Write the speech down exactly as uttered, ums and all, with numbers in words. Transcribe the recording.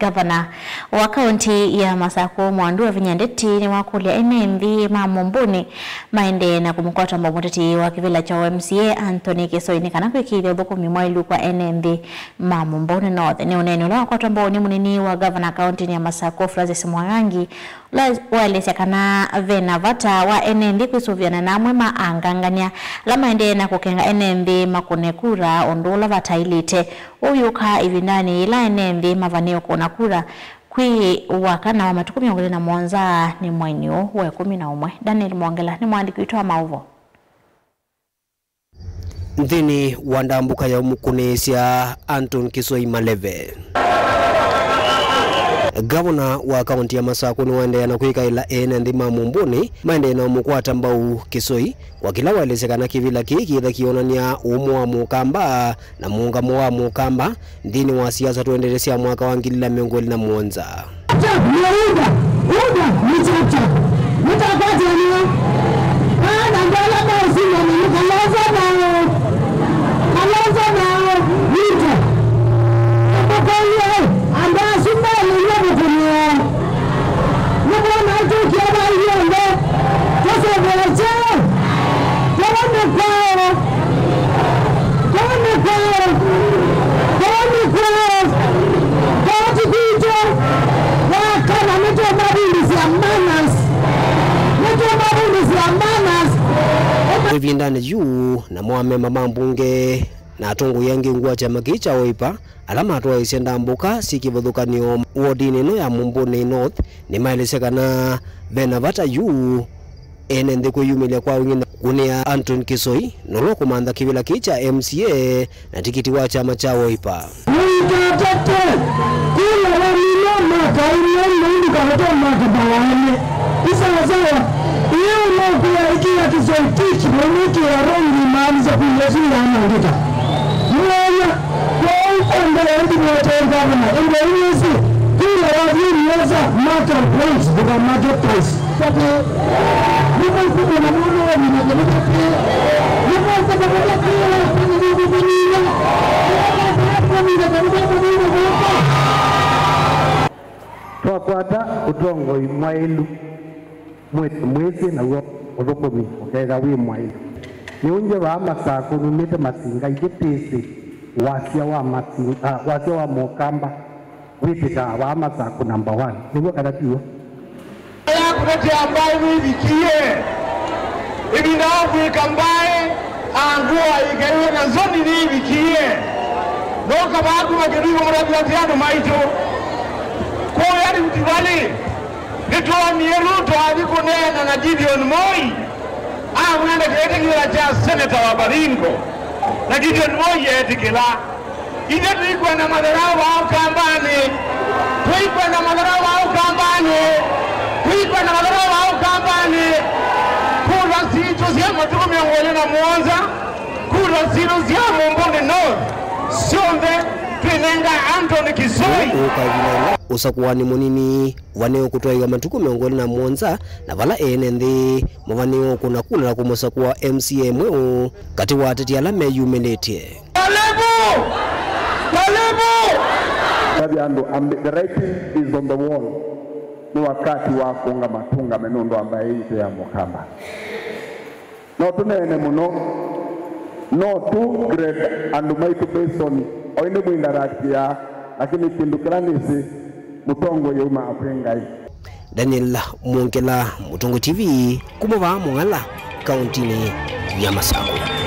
Ngavana wa kaunti ya Masakũ, Mwandu Wavinya Ndeti, nĩwakũlya ene nthĩ ma Mũmbũnĩ maendee na kũmũkwata mbau mũteti wa kĩvĩla kya M C A Anthony Kĩsoi nĩ kana kwĩkĩĩthya ũthũkũmi mwaĩlu kwa ene nthĩ ma Mũmbũnĩ North. Nĩ ũneeni ũla wakwatwa mbau nĩ mũnini wa ngavana kauntinĩ ya Masakũ, Francis Mwangangi, ũla waelesya kana ve na vata wa ene nthĩ kwĩsũvĩana na amwe ma angangany'a ala maendee na kũkenga ene nthĩ makũne kura ũndũ ũla vataĩlĩte. Ũu wĩũka ĩvindanĩ yĩla ene nthĩ mavanie ũkũna kura kwĩ wakana wa matukũ mĩongo ĩlĩ na mũonza nĩ mweinĩ ũũ wa ĩkũmi na ũmwe. Daniel Mwongela nĩ mũandĩki witũ wa maũvoo. Nthĩnĩ wa ndambũka ya ũmũkũnĩĩsya Anton Kĩsoi Maleve, ngavana wa kaunti ya Masakũ nĩwaendeea na kwĩkaĩla ene nthĩ ma Mũmbũnĩ maendee na ũmũkwata mbau Kĩsoi kwa kĩla waelesya kana kĩvĩla kĩĩ kĩĩtha kĩonany'a ũũmũ wa Mũkamba na mũũngamo wa Mũkamba nthĩnĩ wa siasa tũendete sya mwaka wa ngili ilĩ na mĩongo ĩlĩ na mũonza. Chap chap, nĩ Uda, Uda, nĩ chap chap. Nĩtakwatĩanĩa. Aa, na andũ ala maũsindana nĩ Kalonzo nao. Kalonzo nao, Ruto. Mũkũlye, andũ asu melĩ nĩmũkũnĩe. Nĩmwona tũkĩe vai yonthe. Tũsũvĩe kyaũ? Kũu nĩ kwao. Kũu nĩ kwao. Kũu nĩ kwao. Kũu ti kwitũ. Wa kana nĩtũmavundĩsya manners. Nĩtũmavundĩsya manners. Ĩvindanĩ yu, namo amemba ma mbunge na atongoi angĩ ungu wa kyama kĩĩ kya Wiper ala matwaĩĩsye ndambũka syĩ kĩvathũkany'o wodinĩ ĩno ya Mũmbũnĩ North nĩmaelesya kana ve na vata yu ene nthĩ kwĩyumĩlya kwa wingĩ na kũnĩa Anton Kĩsoi na ũla ũkũmantha kĩvĩla kĩĩ kya M C A na tikiti wa kyama kya Wiper. Mũikatate kula wa milioni maka ĩmwe na ndũkavate maka mawaene. Isawasawa, ĩĩ ũnokwĩa ĩkĩa Kĩsoi tiki na ũmwĩkĩa rongi imaanisha kula ĩsu yanangĩka. Mwanya, kwoou kwa mbee ndimwetee ngavana, ĩndĩ ĩnyĩsĩ, kula wa vyũ nĩwesa market price, ndũka market price. Tate, nĩmwĩsĩ kwĩna mũndũ wĩna kanitha kĩ? Nĩmwĩsĩ kanitha kĩ? Nĩmwĩsĩ kanitha kĩ? Twakwata ũtongoi mwaĩlu, mwĩsĩ mwĩsĩ naw'o ũthũkũmi ũkethĩwa wĩ mwaĩlu. Nĩũngye vaa Masakũ numĩte Masinga ithyĩ twĩsĩ wasya wa Masinga, ah, wasya wa Mũkamba wĩtĩkaa vaa Masakũ number one. Nĩw'o kana tiw'o? Ya kũtetea mbaĩ nĩvikie. Ĩvinda ya kwĩka mbaĩ, angũa ĩkaiwe na nzoni nĩivikie. Noka vaa kuma Kĩtui kũmũtavya ati andũ maitũ. Kũya Rift Valley, nĩtwonie Ruto athi kũneena na Gideon Moi. Amwenda kĩtĩ kĩla kya seneta wa Baringo, na Gideon Moi eetĩkĩla. Ithyĩ tũikwenda matharau ma Ũkambanĩ. Tũikwenda matharau ma Ũkambanĩ. Tũikwenda matharau ma Ũkambanĩ. Kura sitũ sya matukũ mĩongo ĩlĩ na mũonza, kura sitũ sya Mũmbũnĩ North, syonthe twĩnenga Anthony Kĩsoi. Ũsakũani mũnini vanĩwe kũtwaĩwa matukũ mĩongo ĩlĩ na mũonza, na vala ene nthĩ mavanĩwe ũkũna kula na kũmũsakũa M C A mweũ katĩ wa ateti ala meyumĩlĩtye. Karibu! Karibu! Tavya andũ ambi, the writing is on the wall. Nĩ wakati wa kũũngama tũũngame nũndũ wa mbaĩ yitũ ya Mũkamba. No tũneene mũno, no tũ grade andũ maitũ based on oĩ nĩmũinteractia, lakini kĩndũ kĩla nĩsĩ, mũtongoi yaumaa kwĩ Ngai. Daniel Mwongela, Mũtongoi T V, kuma vaa Mũng'ala, kauntinĩ ya Masakũ.